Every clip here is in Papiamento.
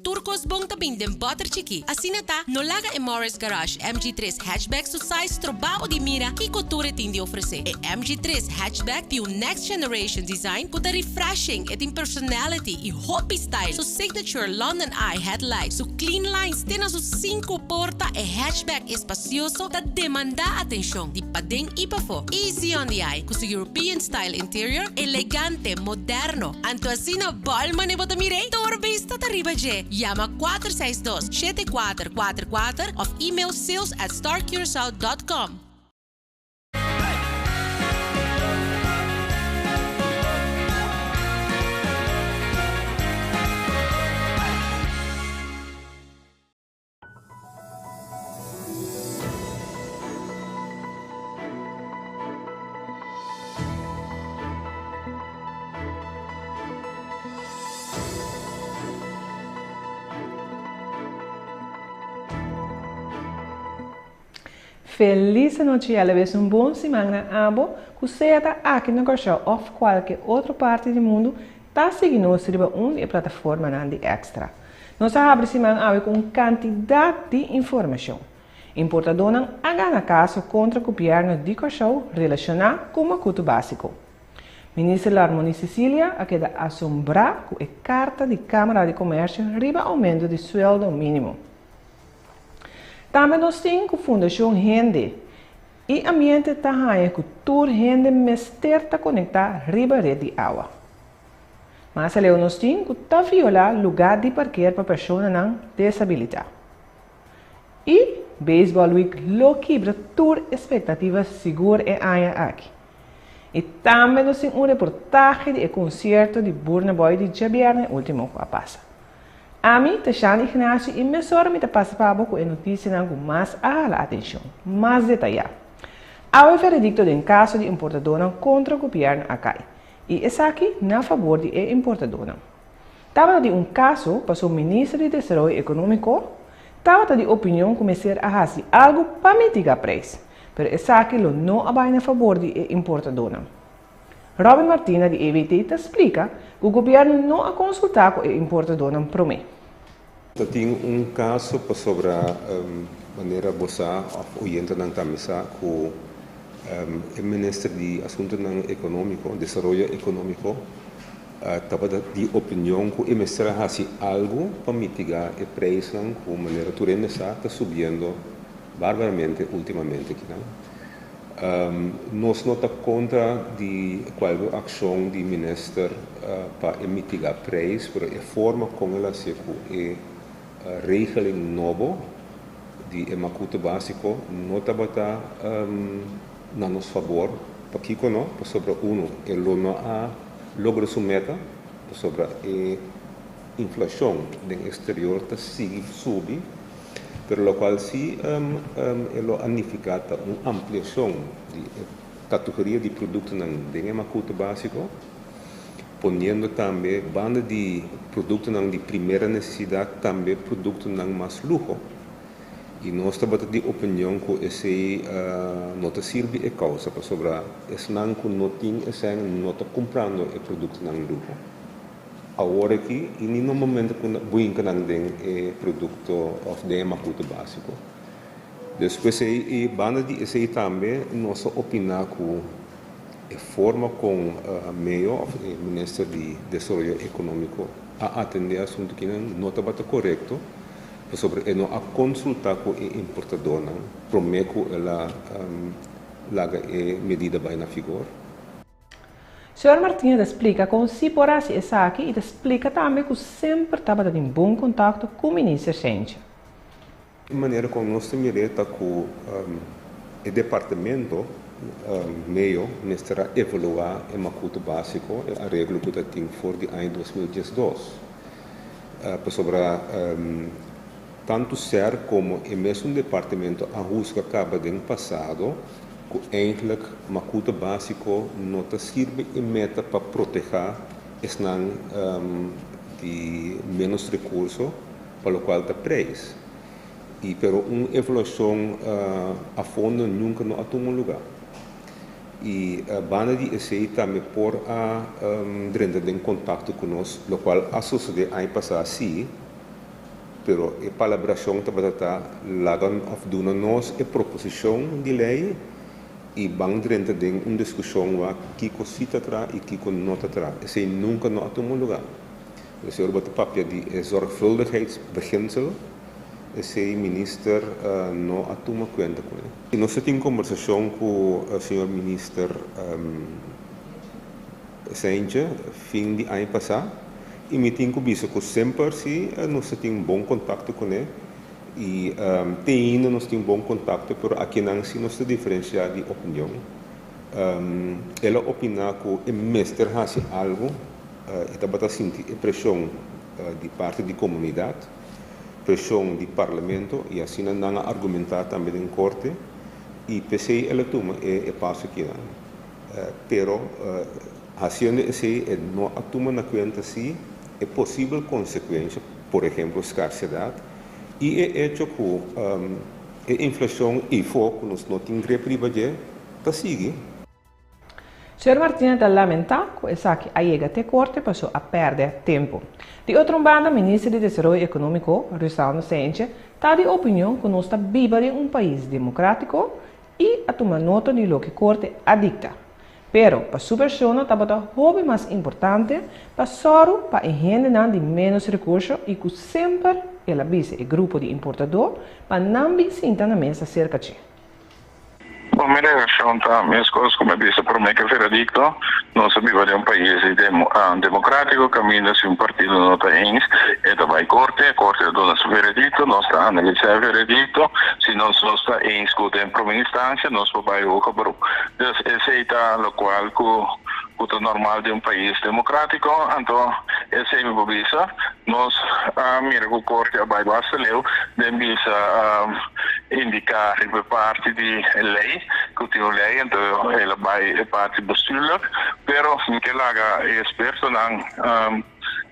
Tur kos bon ta bin den bòter chikí. Asina ta, no laga e Morris Garage MG3 Hatchback su size stroba bo di mira kiko tur e tin di ofresé. E MG3 Hatchback tin un next generation design ku ta refreshing, e tin personality i hopi style. Su signature London Eye headlight, su clean lines te na su sinku porta, e hatchback espasioso ta demandá atenshon di paden i pafó. Easy on the eye ku su European style interior, elegante, moderno. Anto asina bòl mane bo ta mir'é? Tur bista ta riba dje. Yama 462 7444 òf email sales at starcuracao dot com. Felis anochi y alabes un bon siman na abo cu sea ta aki na Kòrsou òf kualke otro parti di mundu ta sigui nos riba un di e plataformanan di Extra. Nos a habri siman awe ku un kantidat di informashon. Importadónan a gana kaso kontra gobièrnu di Kòrsou relashoná ku makutu básiko. Minister Larmonie Cecilia a keda asombrá ku e karta di Kámara di Komèrsio riba oumento di sueldo mínimo. Tambe nos tin ku Fundashon Hende i Ambiente ta haña ku tur hende mester ta konektá riba ret di awa. Mas aleu nos tin ku ta violá lugá di parker pa personanan desabilitá. I Baseball Week lo kibra tur espektativa sigur e aña aki. I tambe nos tin un reportahe di e konsierto di Burna Boy di djabièrnè último ku a pasa. Ami ta Shani Ignacio i mesora mi ta pasa pa bo ku e notisianan ku mas a hala atenshon, mas detayá. Awe veredikto den kaso di importadónan kontra gobièrnu a kai. I esaki na fabor di e importadónan. Tabata di un kaso paso Minister di Desaroyo Ekonómiko tabata di opinion ku mester a hasi algu pa mitigá preis, pero esaki lo no a bai na fabor di e importadónan. Robin Martina di EBT ta splika ku gobièrnu no a konsultá ku e importadónan promé. Ta tin un kaso pasobra manera bo sa òf oyentenan tambe sa ku e minister di Asuntunan Ekonómiko, Desaroyo Ekonómiko, tabata di opinion ku e mester a hasi algu pa mitigá e preisnan ku manera tur hende sa ta subiendo barbaramente últimamente akinan. Nos no ta kontra di kualke akshon di minister pa e mitiga preis, pero e forma kon el hasié ku e regeling nobo di e makuto básiko no tabata na nos fabor. Pakiko no? Pasobra uno, e lo no a logra su meta, pasobra e inflashon den eksterior ta sigui subi. Pero locual si e lo a nifica ta un ampliacion di e categoria di productonan den e macuto basico, poniendo tambe banda di productonan di primera necesidad tambe productonan mas luho. Y nos tabata di opinion cu esey no ta sirbi e causa pasobra esnan cu no tin esey no ta cumprando e productonan luho. Awor aki i ni no momento ku bo hinka nan den e produkto òf den e makutu básiko. Despues ei i banda di esei tambe nos a opiná ku e forma kon Meo òf e Minister di Desaroyo Ekonómiko a atendé e asuntu kinan no tabata korekto pasobra e no a konsultá ku e importadónan promé ku el a laga e medida bai na vigor. Señor Martina ta splika kon si por hasi esaki i ta splika tambe ku semper tabata tin bon kontakto ku Minister Cijntje. E manera kon nos ta mir'é ta ku e departamento meo mester a evaluá e makutu básiko, e areglo ku ta tin for di aña 2012. Pasobra tantu ser komo e mesun departamento a husga kaba den pasado ku eindelijk makuta básiko no ta sirbi e meta pa protehá esnan di ménos rekurso pa lokual ta preis. I pero un evaluashon a fondo nunka no a tuma lugá. I banda di esei tambe por a drenta den kontakto ku nos, lokual a sosodé aña pasá sí. Pero e palabrashon tabata ta laga òf duna nos e proposishon di lei i ban drenta den un diskushon wak kiko si ta traha i kiko no ta traha. Esei nunka no a tuma lugá. Esei ora bo ta papia di e zorgvuldigheidsbeginsel, esei minister no a tuma kuenta kuné. Nos a tin kombersashon ku señor minister Cijntje fin di aña pasá i mi tin ku bisa ku semper si nos a tin bon kontakto kuné i te ainda nos tin bon kontakto, pero akinan si nos ta diferensiá di opinion. El a opiná ku e mester hasi algu, e tabata sinti e preshon di parti di komunidat, preshon di parlamento i asina nan a argumentá tambe den korte i p'esei el a tuma e paso akinan. Pero hasiendo esei e no a tuma na kuenta si e posibel konsekuensha, por ehemplo skarsedat i e echo ku e inflashon ifo ku nos no tin grip riba dje ta sigui. Señor Martina ta lamentá ku esaki a yega te korte paso a pèrdè tempu. Di otro un banda Minister di Desaroyo Ekonómiko, Rusalno Cijntje, ta di opinion ku nos ta biba den un pais demokrátiko i a tuma nota di loke korte a dikta. Pero pa su persona tabata hopi mas importante pa sòru pa e hendenan di ménos rekurso i ku semper el a bisa e grupo di importadó pa nan bin sinta na mesa serka dje. Bon, mi reakshon ta meskos ku mi a bisa promé ku e veredikto. Nos a biba den un pais di demokrátiko kaminda si un partido no ta eens e ta bai korte, e korte ta duna su veredikto, nos ta analisá e veredikto, si nos no sta eens ku den promé instansia nos por bai hoger beroep. Dus esei ta lokual ku ku ta normal den un pais demokrátiko, anto esei mi por bisa. Nos a mira ku korte a bai basta leu den bisa indiká riba e parti di e lei ku tin un lei, anto el a bai e parti bestuurlijk, pero mi ke laga e ekspertonan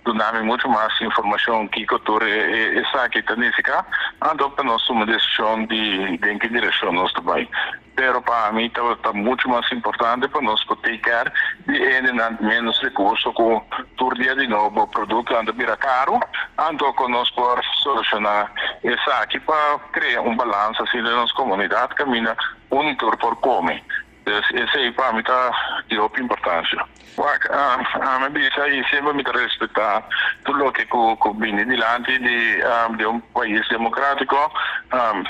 duna mi muchu mas informashon kiko tur esaki ta nifiká, anto pa nos tuma desishon di den ki direkshon nos ta bai. Pero pa mi tabata muchu mas importante pa nos por take care di e hendenan di menos recurso cu tur dia di nobo productonan ta bira caro, anto cu nos por soluciona esaki pa crea un balansa asina den nos comunidad caminda un y tur por come. Dus esey pa mi ta di hopi importancia. Wak, ami a bisa y semper mi ta respeta tur loke cu bini dilanti di di un pais democratico.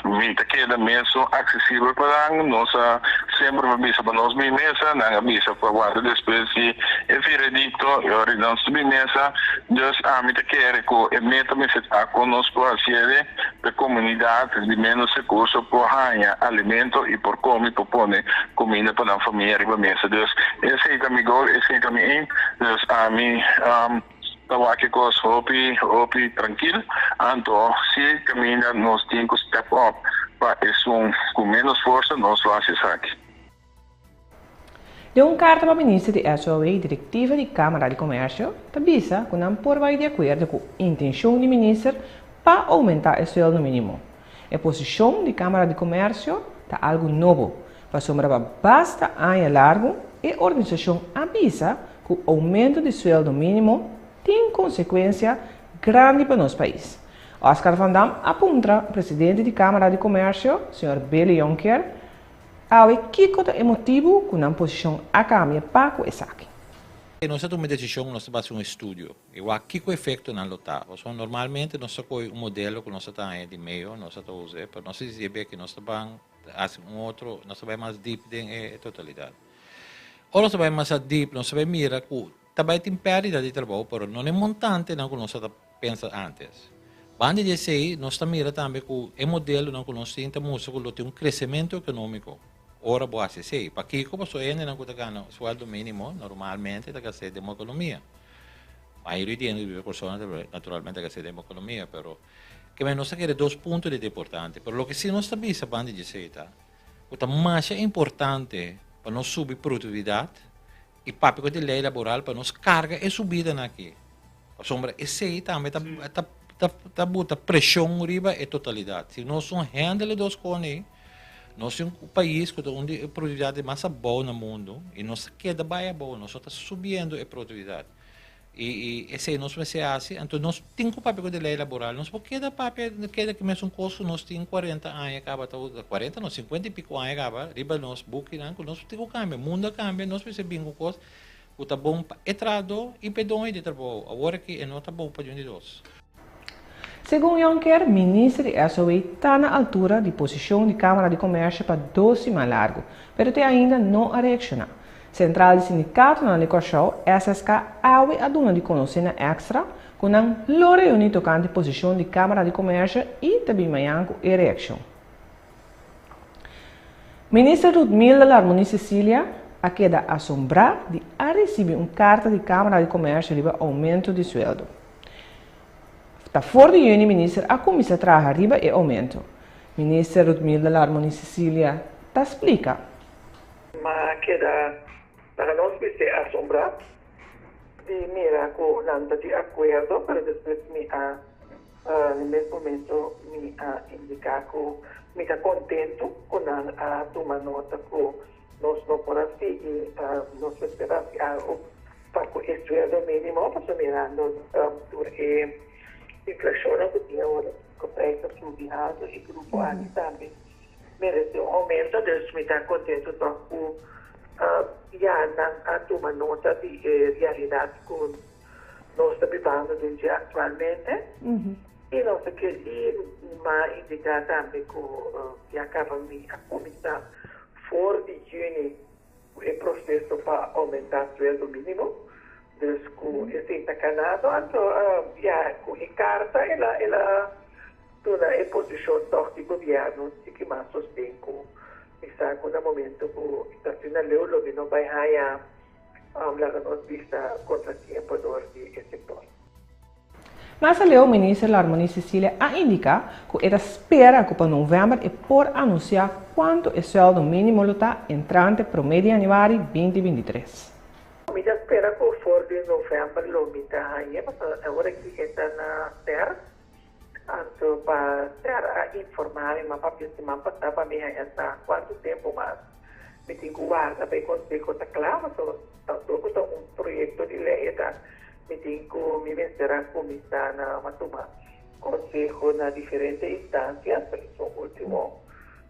Mi ta keda mesun accesibel pa nan. Nos a semper mi a bisa pa nos bin mesa, nan a bisa pa wanta despues di e veredicto y ora nan subi mesa. Dus ami ta kere cu e meta mester ta con nos por haciede pa e comunidad di menos recurso por haña alimento y por come y por pone cuminda pa nan famia riba mesa. Dus esey ta mi goal, esey ta mi aim. Dus ami ta wak e cos hopi, hopi trankil. Anto si caminda nos tin cu step up pa esun cu menos forsa, nos lo haci esaki. Den un karta pa minister di SOAW direktiva di Kámara di Komèrsio ta bisa ku nan por bai di akuerdo ku intenshon di minister pa oumentá e sueldo mínimo. E posishon di Kámara di Komèrsio ta algu nobo, pasobra pa basta aña largu e organisashon a bisa ku oumento di sueldo mínimo tin konsekuensia grandi pa nos pais. Oscar van Dam a puntra presidente di Kámara di Komèrsio, señor Billy Jonker, awe kiko ta e motibu ku nan posishon a kambia pa ku esaki. Nos a tuma e desishon, nos ta basa un estudio i wak kiko efektonan lo ta. Pasobra normalmente nos ta kohe un modelo ku nos a ta haña di meo, nos a ta us'e, pero nos a disidi bek nos ta ban hasi un otro, nos ta bai mas dip den e totalidat. Ora nos ta bai mas dip, nos ta bai mira ku ta bai tin pèrdida di trabou, pero no na e montantenan ku nos a ta pensa antes. Banda di esei, nos ta mira tambe ku e modelonan ku nos tin ta mustra ku lo tin un kresementu ekonómiko ora bo hasi esei. Pakiko? Pasobra e hendenan ku ta gana suèldo mínimo normalmente ta gast'é den bo ekonomia. Mayoria di hende ku biba Kòrsou naturalmente ta gast'é den bo ekonomia, pero ke men nos ta kere dos punto di ta importante. Pero loke si nos ta bisa banda di esei ta ku ta masha importante pa nos subi produktividat i papia ku e lei laboral pa nos karga e subidanan aki. Pasobra esei tambe ta ta ta ta buta preshon riba e totalidat. Si nos no handle e dos kos ei, nos tin un pais ku ta un di e produktividat mas abou na mundu i nos ta keda bai abou, nos no ta subiendo e produktividat. I esei nos mester hasi, anto nos tin ku papia ku di lei laboral. Nos por keda papia, keda ku mesun kos ku nos tin kuarenta aña kaba ta usa, kuarenta no, sinkuenta i piko aña kaba riba nos bukinan ku nos tin ku kambia. Mundu a kambia, nos mester bin ku kos ku ta bon pa e trahadó i pa e doño di trabou. Awor aki e no ta bon pa niun di dos. Segun Jonker, minister di SOE ta na altura di posishon di Kámara di Komèrsio pa dos siman largu, pero te ainda no a reakshoná. Sentral di Sindikatonan di Kòrsou, SSK, awe a duna di konosé na Extra ku nan lo reuní tokante posishon di Kámara di Komèrsio i ta bin mañan ku e reakshon. Minister Ruthmilda Larmonie-Cecilia a keda asombrá di a risibí un karta di Kámara di Komèrsio riba oumento di sueldo. Ta for di yüni minister a kuminsá traha riba e oumento. Minister Ruthmilda Larmonie-Cecilia ta splika. Ma keda laga nos mester asombrá di mira ku nan ta di akuerdo, pero despues mi a na mes momento mi a indiká ku mi ta kontentu ku nan a tuma nota ku nos no por a sigui nos mester hasi algu pa ku e sueldo mínimo pasobra mirando tur e inflashonnan ku tin awor ku prijs ta subi alto e grupo aki tambe Merece un aumento, dus mi ta contento toch cu ya nan a tuma nota di e realidad cu nos ta bibando den dje actualmente y nos ta kier y m'a indica tambe cu ya caba mi a cuminsa for di juni cu e proceso pa aumenta sueldo minimo, dus cu esey ta canado anto ya cu e carta el a el a Duna e posishon tòg di gobièrnu tiki mas sosten ku mi sa ku na momento ku ta asina leu lo mi no bai haña laga nos bisa kontratiempo dor di e sektor. Mas aleu Minister Larmonie Cecilia a indiká ku e ta spera ku pa novèmber e por anunsiá kuantu e suèldo mínimo lo ta entrante promé di yanüari binti 23. Mi ta spera ku for di novèmber lo mi ta hañ'é pasobra awor aki e ta na ser. Anto pa ser a informá mi ma papia siman pasá pa mi haña sa kuantu tempu mas mi tin ku warda pa e konseho ta kla pasobra tampoko ta un proyekto di lei e ta mi tin ku mi mester a kuminsá na a tuma konseho na diferente instansia pero esun último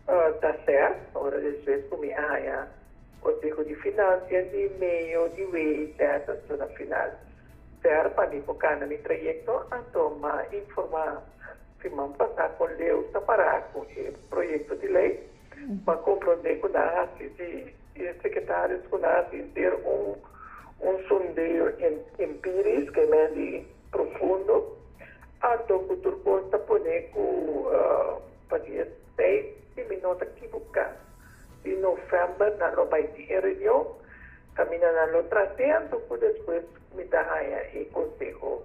ta ser ora despues ku mi a haña konseho di finansia di meio di WIZ anto na final Ser pa mi por cana mi trayecto anto m'a informa siman pasa con leu ta para cu e proyecto di ley. M'a comprende cu nan a haci di e secretarios cu nan a haci henter un un sondeo empiris ke men di profundo anto cu tur cos ta pone cu pa dia seis si mi no ta kibuca di november nan lo bay tin e reunion. Kaminda nan lo trat'é anto ku despues mi ta haña e konseho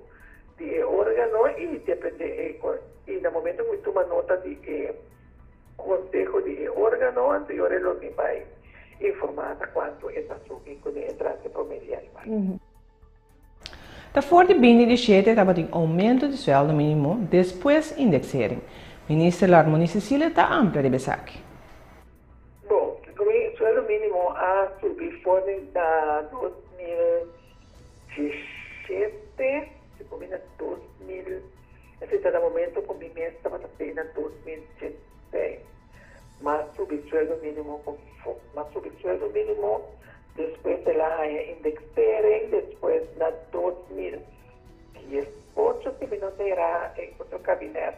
di e órgano i dependé e i na momento ku mi tuma nota di e konseho di e órgano anto yora lo mi bai informá ta kuantu e ta subi kuné entrante promé di yanüari. Ta for di binti di shete tabatin oumento di suèldo mínimo despues indeksering. Minister Larmonie Cecilia ta amplia riba esaki. Bon, mi sueldo minimo a subi for di na 2017, si ku mi na 2000, esei ta na momento ku mi mes tabata pay na 2016. M'a subi sueldo minimo ku m'a subi sueldo minimo, despues el a haña indexering, despues na 2018 si mi no ta era e otro kabinet.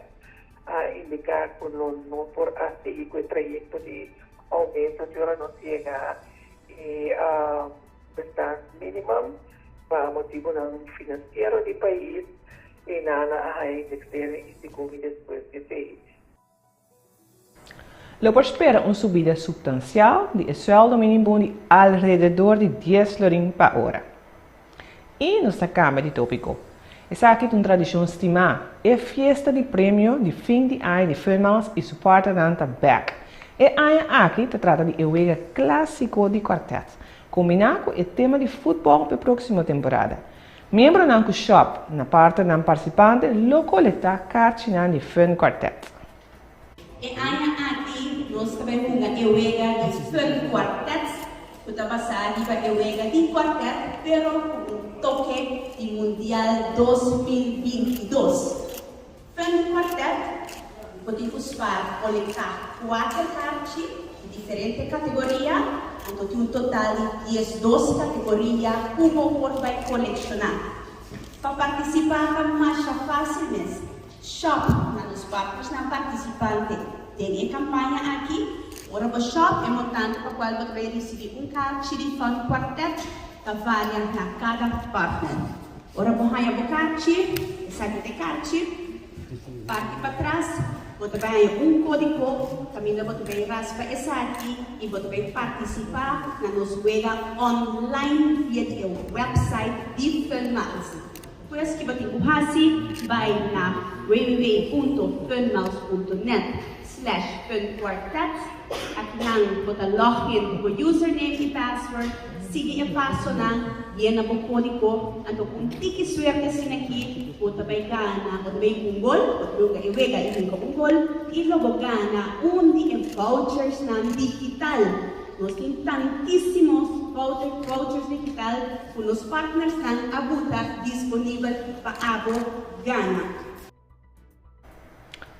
A indiká ku lo no por a sigui ku e trayekto di oumento te ora nos yega e bestaansminimum pa motibunan finansiero di pais i nan a haña indexering i segun mi despues di esei. Lo por spera un subida supstansial di e suèldo mínimo di alrededor di dies florin pa ora. I nos ta kambia di tópiko. Esaki ta un tradishon stimá, e fiesta di premio di fin di aña di Funmiles i su partnernan ta bèk. E aña aki ta trata di e wega klásiko di kwartèt, kombiná ku e tema di futbòl p'e próksimo temporada. Miembronan ku shòp na partnernan partisipante lo kolektá karchinan di Fun Kwartèt. E aña aki nos ta bai hunga e wega di Fun Kwartet ku ta basá riba e wega di kwartet pero ku un toke. toke di Mundial 2022. Fun Quartet, bo tin ku spar kolektá kuater karchi di diferente kategoria, anto tin un total di 12 kategoria ku bo por bai kolekshoná. Pa partisipá ta masha fásil mes. Shop na nos partnersnan partisipante den e kampaña aki. Ora bo shop, e montante pa kual bo ta bai risibí un karchi di Fun Quartet ta varia na kada partner. Ora bo haña bo karchi, esaki ta e karchi, parti patras bo ta bai haña un kódigo kaminda bo ta bai raspa esaki i bo ta bai partisipá na nos wega online via di e wèpsait di Funmiles. Pues ki bo tin ku hasi? Bai na www.funmiles.net slash funquartet. Akinan bo ta log in ku bo username i password, sigui e pasonan, yena bo kódigo, anto ku un tiki suerte asina aki bo ta bai gana, bo ta bai un gol, bo ta bai hunga e wega i hunga un gol i lo bo gana un di e vouchersnan digital. Nos tin tantísimos vouchers digital ku nos partnersnan a buta disponibel pa abo gana.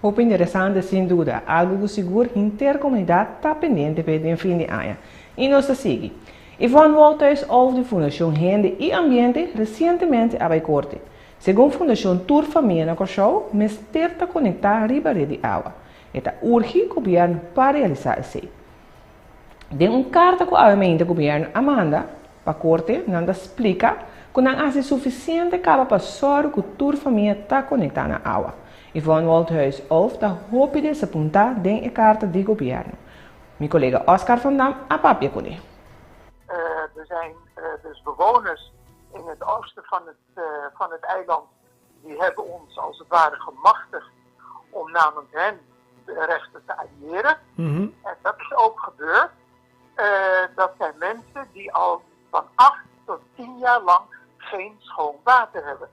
Hopi interesante sin duda, algu ku sigur henter komunidat ta pendiente p'e den fin di aña. I nos ta sigui. Yvonne Wolthuis Olf di Fundashon Hende i Ambiente resientemente a bai korte. Segun Fundashon Tur Famia na Kòrsou mester ta konektá riba ret di awa. E ta urgi gobièrnu pa realisá esei. Den un karta ku awemente gobièrnu a manda pa korte nan ta splika ku nan a hasi sufisiente kaba pa sòru ku tur famia ta konektá na awa. Yvonne Wolthuis Olf ta hopi desapuntá den e karta di gobièrnu. Mi kolega Oscar van Dam a papia kuné. Er zijn dus bewoners in het oosten van het, van het eiland die hebben ons als het ware gemachtigd om namens hen de rechter te adiëren. En dat is ook gebeurd. Dat zijn mensen die al van 8 tot 10 jaar lang geen schoon water hebben.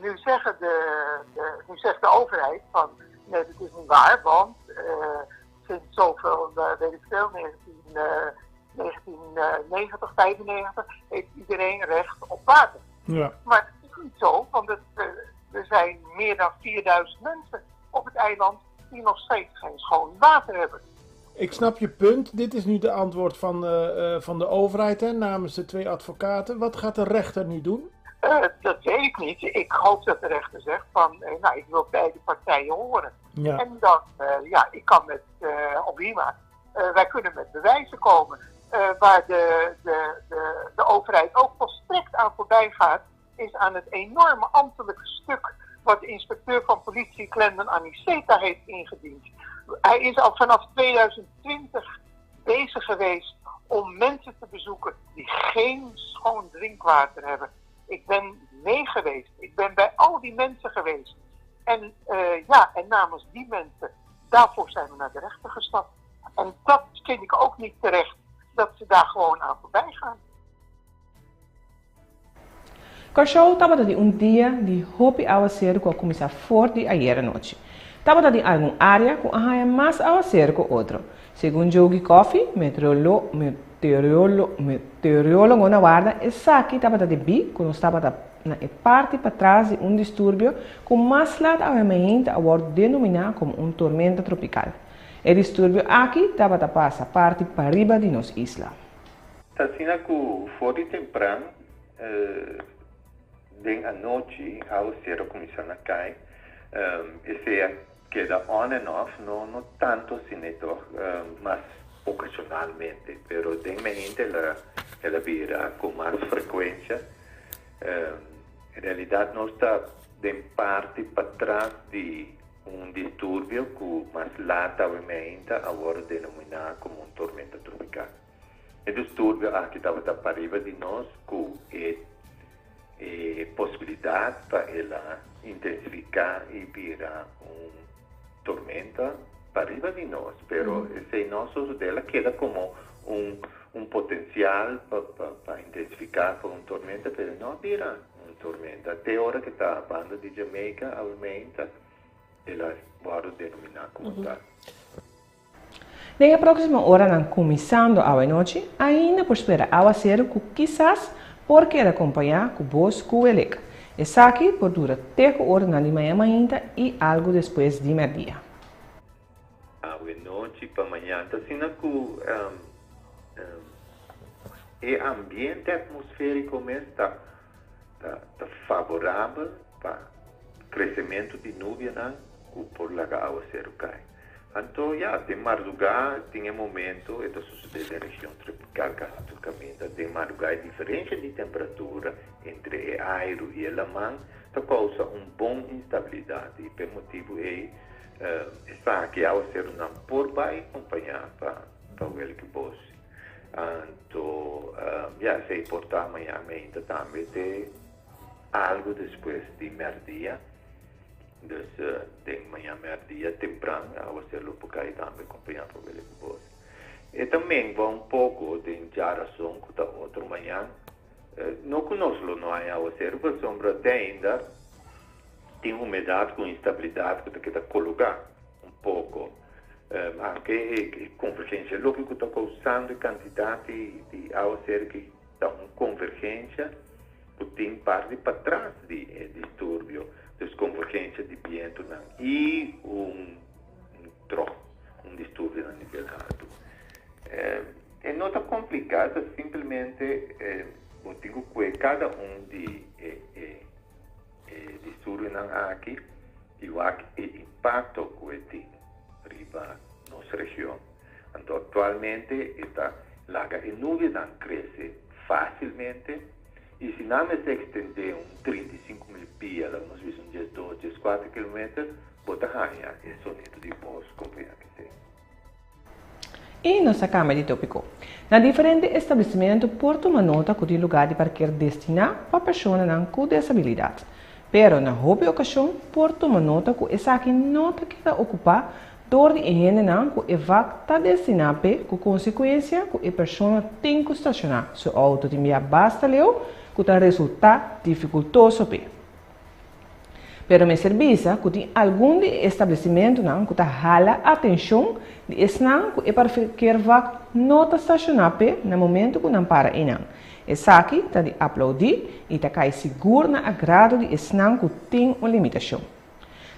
Nu, zeggen de, nu zegt de overheid van nee, dat is niet waar, want sinds zoveel, weet ik veel, 19, 1990, 95, heeft iedereen recht op water. Maar het is niet zo, want er zijn meer dan 4000 mensen op het eiland die nog steeds geen schoon water hebben. Ik snap je punt. Dit is nu de antwoord van de overheid, hè, namens de twee advocaten. Wat gaat de rechter nu doen? Dat weet ik niet. Ik hoop dat de rechter zegt van, nou, ik wil beide partijen horen. En dan, ja, ik kan met Obima, wij kunnen met bewijzen komen. Waar de overheid ook volstrekt aan voorbij gaat, is aan het enorme ambtelijke stuk wat de inspecteur van politie Clendon Aniceta heeft ingediend. Hij is al vanaf 2020 bezig geweest om mensen te bezoeken die geen schoon drinkwater hebben. Ik ben mee geweest. Ik ben bij al die mensen geweest. En ja, en namens die mensen, daarvoor zijn we naar de rechter gestapt. En dat vind ik ook niet terecht, dat ze daar gewoon aan voorbij gaan. Kòrsou tabata den un dia di hopi awaseru ku a kuminsá for di ayera nochi. Tabata tin algun área ku a haña mas awaseru ku otro. Segun Jogi Coffee, meteorólogo na warda, esaki tabata debí ku nos tabata na e parti patras di un disturbio ku mas lat awe a wòrdu denominá komo un tormenta tropikal. E disturbio aki tabata pasa parti pariba di nos isla. Asina ku for di tempran, den anochi, awaseru a kuminsá na kai. Esei a keda on and off, no tantu asina toch, mas okashonalmente, pero den mainta el a bira ku mas frekuensia. En realidat nos ta den parti patras di un disturbio ku mas lat mainta a wòrdu denominá komo un tormenta tropikal. E disturbio aki tabata pariba di nos ku e posibilidat pa el a intensifiká i bira un tormenta pariba di nos, pero esei no a sosodé, el a keda komo un potensial pa intensifiká pa un tormenta, pero no a bira un tormenta. Te ora ku ta banda di Jamaica, aumenta, el a wòrdu denominá komo tal. Den próksimo oranan kuminsando anochi, ainda por spera awaseru ku kisas por keda kompañá ku bos ku welek. Esaki por dura te ku oranan di mañan mainta i algu despues di mèrdia. Awe nochi pa mañan ta asina ku e ambiente atmosfériko mes ta ta favorabel pa kresementu di nubianan ku por laga awaseru kai. Anto ya, den mardugá tin e momento, e ta sosodé den region tropikal kasi tur kaminda, den mardugá e diferensha di temperatura entre e airu i e laman ta kousa un bon instabilidat i p'e motibu ei esaki awaserunan por bai kompañá pa pa welke bos. Anto ya, esei por ta mañan meinta tambe te algu despues di mèrdia. Dus den mañan mèrdia tempran awaser lo por kai tambe kompañá pa welke bos. E ta mengua un poko den djarason ku ta otro mañan. No ku nos lo no haña awaseru pasobra te ainda tin humedat ku instabilidat ku ta keda kologá un poko. Anke e konvergensia loke ku ta kousando e kantidat di awaseru ki ta un konvergensia ku tin parti patras di e disturbio, dus konvergensia di bientunan i un trò, un disturbio na nivel haltu. E no ta kompliká, ta simplemente bo tin ku kue kada un di e disturbionan aki i wak e impakto ku e tin riba nos region. Anto aktualmente e ta laga e nubianan krese fásilmente i si nan mester ekstendé un 35.000 pia, laga nos bisa un 12, 14 kilometer, bo ta haña e sonido di bos kompañá ku esei. I nos a kambia di tópiko. Na diferente establesimentu por tuma nota ku tin lugá di parker destiná pa personanan ku desabilidat. Pero na hopi okashon por tuma nota ku esaki no ta keda okupá dor di e hendenan ku e vak ta destiná p'e ku konsekuensia ku e persona tin ku stashoná su outo tin bia basta leu ku ta resultá difikultoso p'e. Pero mester bisa ku tin algun di e establesimentunan ku ta hala atenshon di esnan ku e parkeervak no ta stashoná p'e na momentu ku nan para einan. Esaki ta di aploudí i ta kai sigur na agrado di esnan ku tin un limitashon.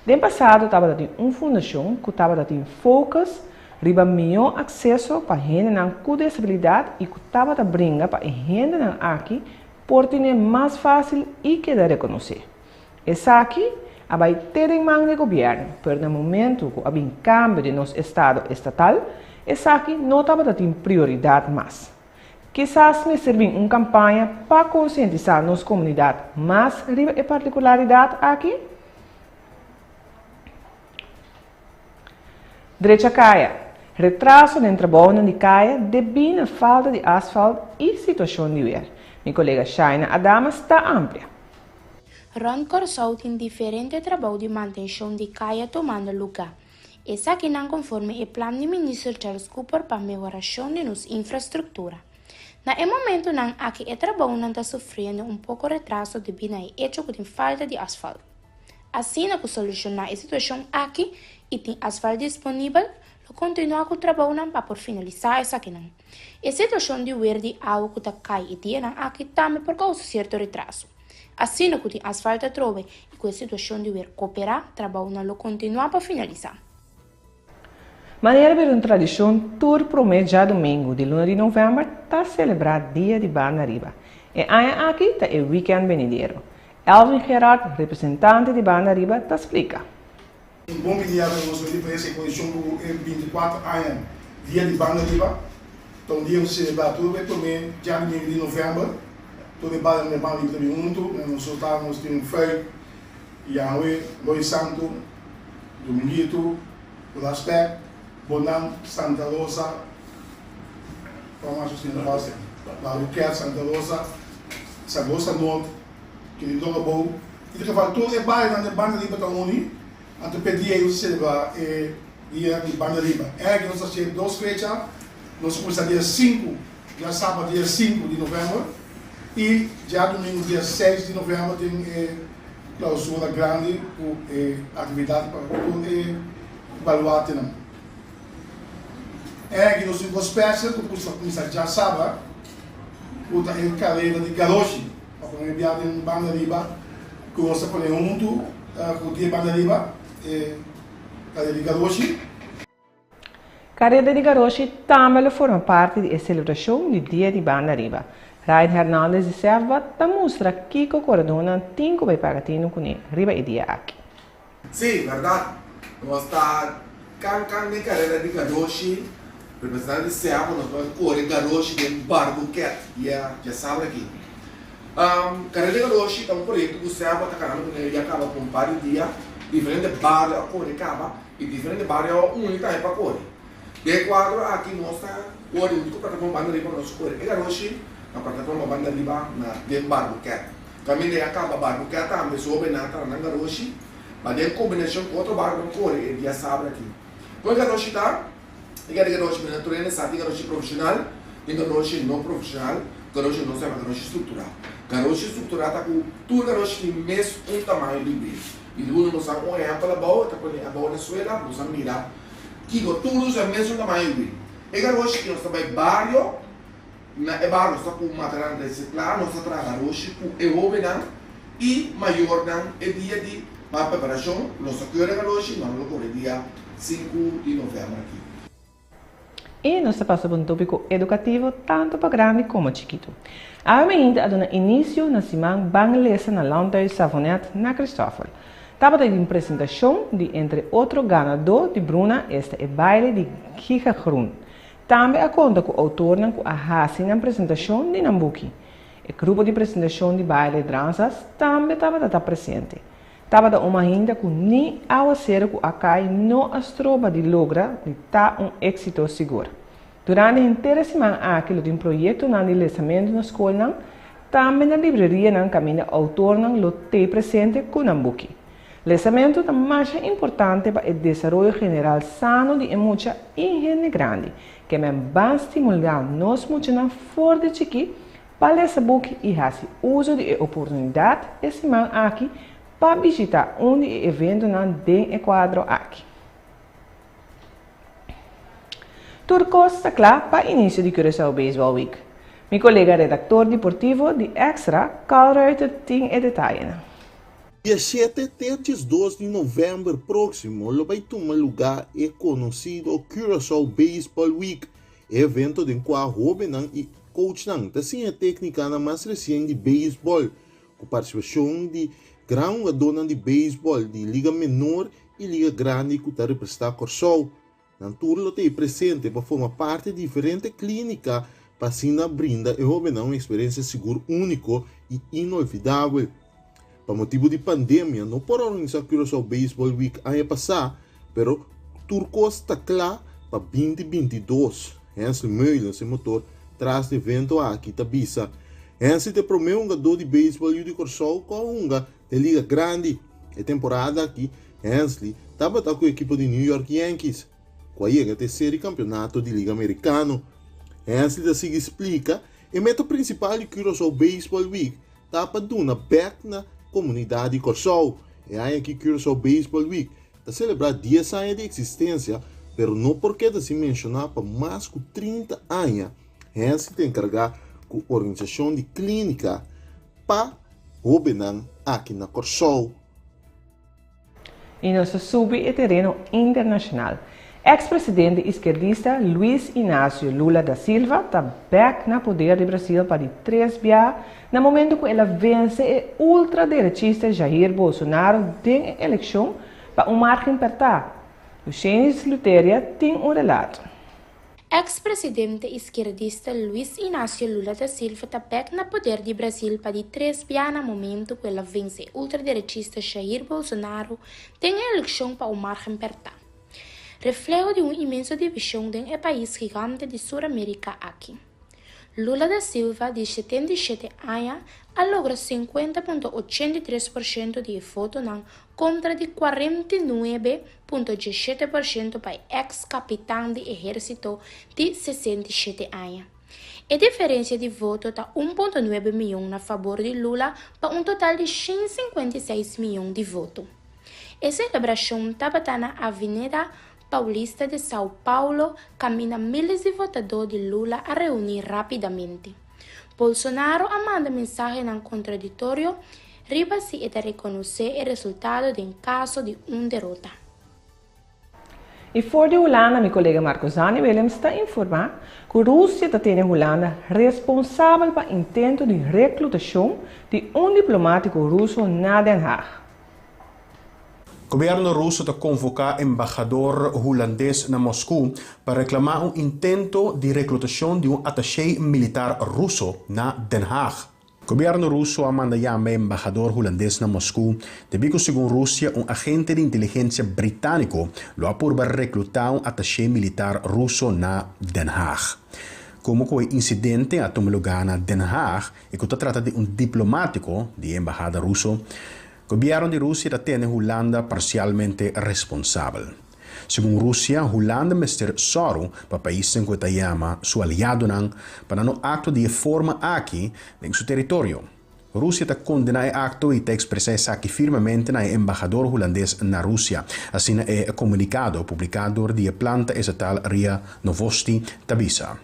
Den pasado tabata tin un fundashon ku tabata tin focus riba mihó akseso pa hendenan ku desabilidat i ku tabata bringa pa e hendenan aki por tine mas fásil i keda rekonosé. Esaki a bai te den man di gobièrnu, pero na momentu ku a bin kambio di nos estado estatal, esaki no tabata tin prioridat mas. Kisas mester bin un kampaña pa konsientisá nos komunidat mas riba e partikularidat aki? Drecha kaya. Retraso den trabounan di kaya debí na falta di asfalt i situashon di wer. Mi kolega Shaina Adamas ta amplia. Rònt Kòrsou tin diferente trabou di mantenshon di kaya tumando lugá. Esakinan konforme e plan di Minister Charles Cooper pa mehorashon di nos infrastruktura. Na e momentunan aki e trabounan ta sufriendo un poko retraso debí na e echo ku tin falta di asfalt. Asina ku solushoná e situashon aki i tin asfalt disponibel, lo kontinuá ku trabounan pa por finalisá esakinan. E situashon di wer di awa ku ta kai e dianan aki tambe por kousa sierto retraso. Asina ku tin asfalt atrobe i ku e situashon di wer koperá, trabounan lo kontinuá pa finalisá. Manera bira un tradishon tur promé djadumingu di luna di novèmber ta selebrá Dia di Banda Riba. E aña aki ta e wikènt benidero. Elvin Gerard, representante di Banda Riba, ta splika. Un bon binia ta nos diferensia e kondishon ku e 24 aña Dia di Banda Riba ta un dia ku ta selebrá tur e promé djadumingu di novèmber. Tur e banda di Banda Riba ta bin huntu, nos ta nos tin un fuik Yahweh, Roy Santo, Dominguito, Raspek, Bonam, Santa Rosa, cual mas nos tin base? Baruquet, Santa Rosa, Sagosa Noord, Quirindongo Abou. In ieder geval tur e barionan den Banda Riba ta uni, anto p'e dia ei nos ta celebra e dia di Banda Riba. Erg nos ta haci dos fecha, nos ta cuminsa dia sinku, djasabra dia sinku di november y djadomingo dia seis di november tin e Clausura grandi ku e aktividat pa tur e baluartenan. Egi nos tin un kos special ku ta kuminsá djasabra. ku ta e kareda di garoshi pa pone bia den banda riba ku nos ta pone huntu ku di e banda riba e kareda di garoshi. Kareda di garoshi tambe lo forma parti di e selebrashon di Dia di Banda Riba. Ryan Hernandez di Sefba ta mustra kiko koredónan tin ku bai paga tinu kuné riba e dia aki. Sí, bèrdat. Nos ta kan kan den karera di garoshi. Representante di SEAPO nos bai kore garoshi den Barbuket dia djasabra aki. Karera di garoshi ta un proyekto ku SEAPO ta karando kuné ya kaba pa un par di dia. Diferente bario a kore kaba i diferente bario a uni tambe pa kore. Den e kuadro aki nos ta kore huntu ku Plataforma Banda Riba nos kore e garoshi na Plataforma Banda Riba na den Barbuket. Kaminda e a kaba barbukia tambe su hobennan ta na nan garoshi, ma den kombinashon ku otro barkunan kore e dia sabra aki. Kon e garoshi ta? E keda garoshi mira tur hende sa tin garoshi profeshonal, tin garoshi no profeshonal, garoshi nos ta yama garoshi strukturá. Garoshi strukturá ta ku tur garoshi tin mes un tamaño di wil. I di uno nos a un ehèmpel abou, e ta pone abou na suela, nos a mira kiko tur usa mes un tamaño di wil. E garoshi ki nos ta bai bario. Na e bar nos ta ku materialnan resiklá, nos ta traha garoshi ku e hóbennan i mayornan e dia di pa preparashon, nos ta keur e garoshi, nos lo kore dia sinku di novèmber aki. I nos ta pasa pa un tópiko edukativo tantu pa grandi komo chikitu. Awe mainta a duna inisio na siman Ban Lesa na Landhuis Savonet na Christoffel. Tabata di un presentashon di entre otro ganadó di Bruna esta e baile di Giga Groen. Tambe a konta ku outornan ku a hasi nan presentashon di nan buki. E grupo di presentashon di baile Dransas tambe tabata ta presente. Tabata un mainta ku ni awaseru ku a kai no a stroba di logra di ta un éksito sigur. Durante henter e siman aki lo tin proyektonan di lesamentu na skolnan, tambe na librerianan kaminda outornan lo tei presente ku nan buki. Lesamentu ta masha importante pa e desaroyo general sano di e mucha i hende grandi. Ke men ban stimulá nos muchanan for di chikí pa lesa buki i hasi uso di e oportunidat e siman aki pa bishitá un di e eventonan den e kuadro aki. Tur kos ta kla pa inisio di Curaçao Baseball Week. Mi kolega redaktor diportivo di Extra, Carl Ruiter tin e detayenan. Dia shete te diesdos di novèmber próksimo lo bai tuma lugá e konosido Curaçao Baseball Week, e evento den kua hóbennan i coachnan ta siña téknikanan mas resien di beisbòl, ku partisipashon di gran hugadónan di beisbòl di Liga Menor i Liga Grandi ku ta representá Kòrsou. Nan tur lo ta ei presente pa forma parti di diferente klínika pa asina brinda e hóbennan un eksperensia sigur úniko i inolvidabel. Pa motibu di pandemia no por a organisá Curaçao Baseball Week aña pasá, pero tur kos ta kla pa binti 22, Hensley Meulens, e motor tras di evento aki, ta bisa. Hensley ta e promé hungadó di beisbòl yu di Kòrsou ku a hunga den Liga Grandi. E temporada aki Hensley tabata ku ekipo di New York Yankees, ku a yega te seri kampionato di Liga Amerikano. Hensley ta sigui splika, E meta prinsipal di Curaçao Baseball Week ta pa duna bèk na komunidat di Kòrsou. E aña aki Curaçao Baseball Week ta selebrá dies aña di eksistensia, pero no por keda sin menshoná pa mas ku 30 aña Hensley ta enkargá ku organisashon di klínika pa hóbennan aki na Kòrsou. I nos ta subi e tereno internashonal. Eks presidente iskerdista Luiz Inácio Lula da Silva ta bèk na poder di Brasil pa di tres biaha na momento ku el a vense e ultraderechista Jair Bolsonaro den e elekshon pa un márgen pèrtá. Lucenis Luteria tin un relato. Eks-presidente iskierdista Luiz Inácio Lula da Silva ta bèk na poder di Brasil pa di tres bia na momentu ku el a vense e ultraderechista Jair Bolsonaro den e elekshon pa un márgen pèrtá. Refleho di un inmenso divishon den e pais gigante di Sur Amérika aki. Lula da Silva, di 77 aña, a logra 50.83% di e votonan kontra di 49.17% pa e eks kapitan di ehérsito di 67 aña. E diferensia di voto ta 1.9 mion na fabor di Lula pa un total di 156 mion di voto. E selebrashon tabata na Avenida Paulista di Sao Paulo kaminda míles di votadó di Lula a reuní rápidamente. Bolsonaro a manda mensahenan kontradiktorio riba si e ta rekonosé e resultado den kaso di un derota. I for di Hulanda mi kolega Marco-Zani Willems ta informá ku Rusia ta tene Hulanda responsabel pa intento di reklutashon di un diplomátiko ruso na Den Haag. Gobièrnu ruso ta konvoká embahador hulandes na Mosku pa reklamá un intento di reklutashon di un atashé militar ruso na Den Haag. Gobièrnu ruso a manda yama e embahador hulandes na Mosku debí ku segun Rusia un agente di inteligensia britániko lo a purba reklutá un atashé militar ruso na Den Haag. Komo ku e insidente a tuma lugá na Den Haag i ku ta trata di un diplomátiko di e embahada ruso, Gobièrnu di Rusia ta tene Hulanda parsialmente responsabel. Segun Rusia, Hulanda mester sòru pa paisnan ku e ta yama su aliadonan pa nan no aktua di e forma aki den su teritorio. Rusia ta kondená e akto i ta ekspresá esaki firmemente na e embahador hulandes na Rusia, asina e komunikado publiká dor di e planta estatal ria Novosti ta bisa.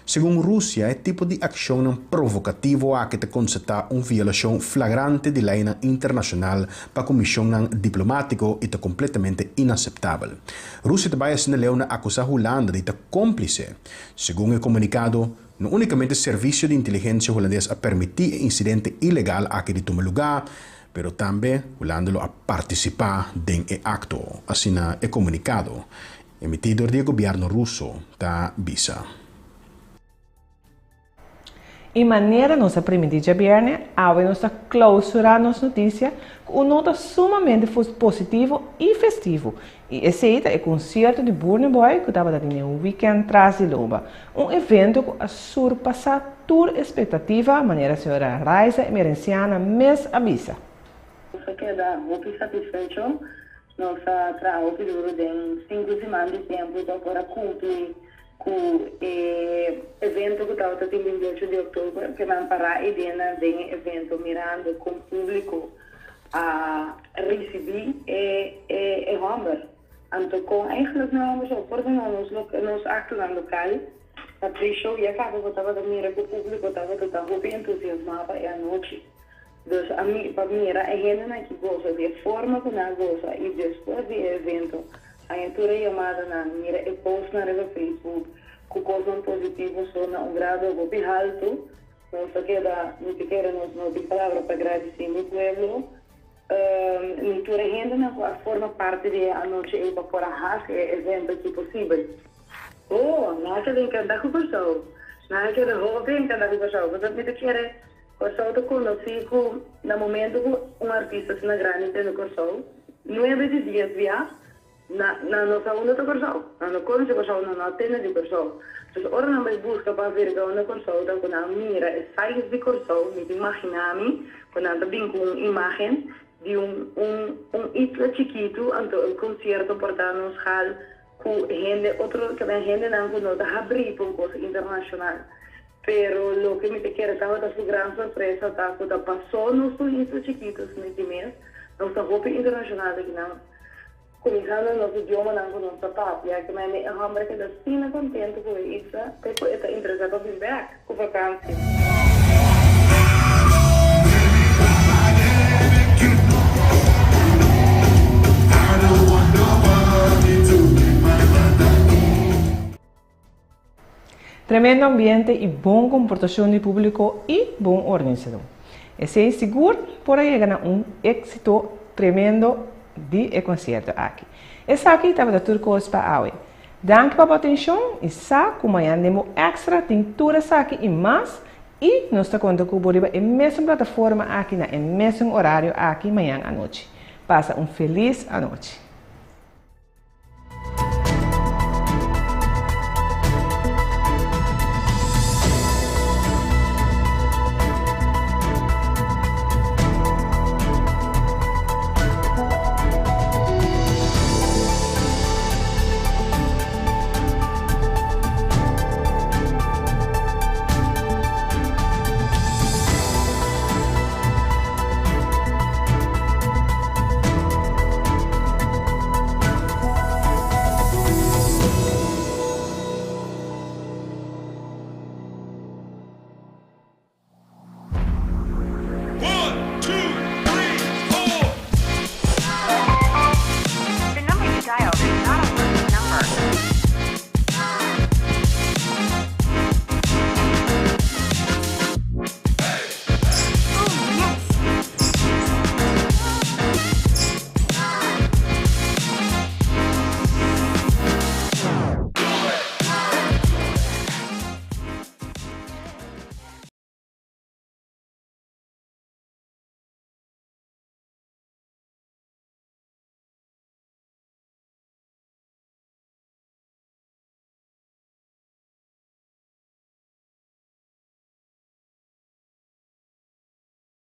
Segun Rusia, e tipo di akshonnan provokativo aki ta konstatá un violashon flagrante di leinan internashonal pa ku mishonnan diplomátiko i ta kompletamente inaseptabel. Rusia ta bai asina leu na akusá Hulanda di ta kómplise. Segun e komunikado, no únikamente servisio di inteligensia hulandes a permití e insidente ilegal aki di tuma lugá, pero tambe Hulanda lo a partisipá den e akto, asina e komunikado Emití dor di e gobièrnu ruso ta bisa. I manera nos a primintí djabièrnè, awe nos ta klousurá nos notisia ku un nota sumamente positivo i festivo, i esei ta e konsierto di Burna Boy ku tabata tene un wikènt tras di loba, un evento ku a surpasá tur espektativa, manera señora Raiza Emerenciana mes a bisa. Nos a keda hopi satisfecho Nos a traha hopi duru den sinku siman di tempu pa por a kumpli ku e evento ku tabata tin 28 di òktober. Ke nan pará e dianan den e evento mirando kon públiko a risibí e e hòmber. Anto kon eigentlik no e hòmber so, por duna nos nos aktonan lokal na pre-show ya kaba bo tabata mira ku públiko tabata ta hopi entusiasmá pa e anochi. Dus ami pa mira e hendenan ki gosa di e forma ku nan a gosa i despues di e evento haña tur e yamadanan, mira e postnan riba Facebook ku kosnan positivo so na un grado hopi haltu, nos ta keda, mi ta kere nos no tin palabra pa gradisí mi pueblo ni tur e hendenan ku a forma parti di e anochi ei pa por a hasi e evento aki posibel. Oh, nan a keda enkantá ku Kòrsou. Nan a keda hopi enkantá ku Kòrsou pasobra mi ta kere Kòrsou ta konosí ku na momentu ku un artista asina grandi tende Kòrsou, nuebe di dies bia na nan no sa unda ta Kòrsou, nan no konosé Kòrsou, nan no a tende di Kòrsou. Dus ora nan bai buska pa averigá unda Kòrsou ta ku nan mira e size di Kòrsou, mi ta imaginá mi ku nan ta bin ku un imágen di un un un isla chikitu, anto e konsierto por ta nos hal ku hende otro, ke men hendenan ku no ta habrí pa un kos internashonal. Pero loke mi ta kere tabata su gran sorpresa ta cu ta paso nos ta un isla chikito asina ki mes, nos ta hopi internacional aki nan, cuminsando nos idiomanan cu nos ta papia, ke mende e homber a keda asina contento cu e isla te cu e ta interesa pa bin bek cu vakantie. Tremendo ambiente y bon comportacion di publico y bon organisador. Esey sigur por a yega na un exito tremendo di e concierto aki. Esaki tabata tur cos pa awe. Danki pa bo atencion y sa cu mañan den bo Extra tin tur esaki y mas y nos ta conta cu bo riba e mesun plataforma aki na e mesun horario aki mañan anochi. Pasa un feliz anochi.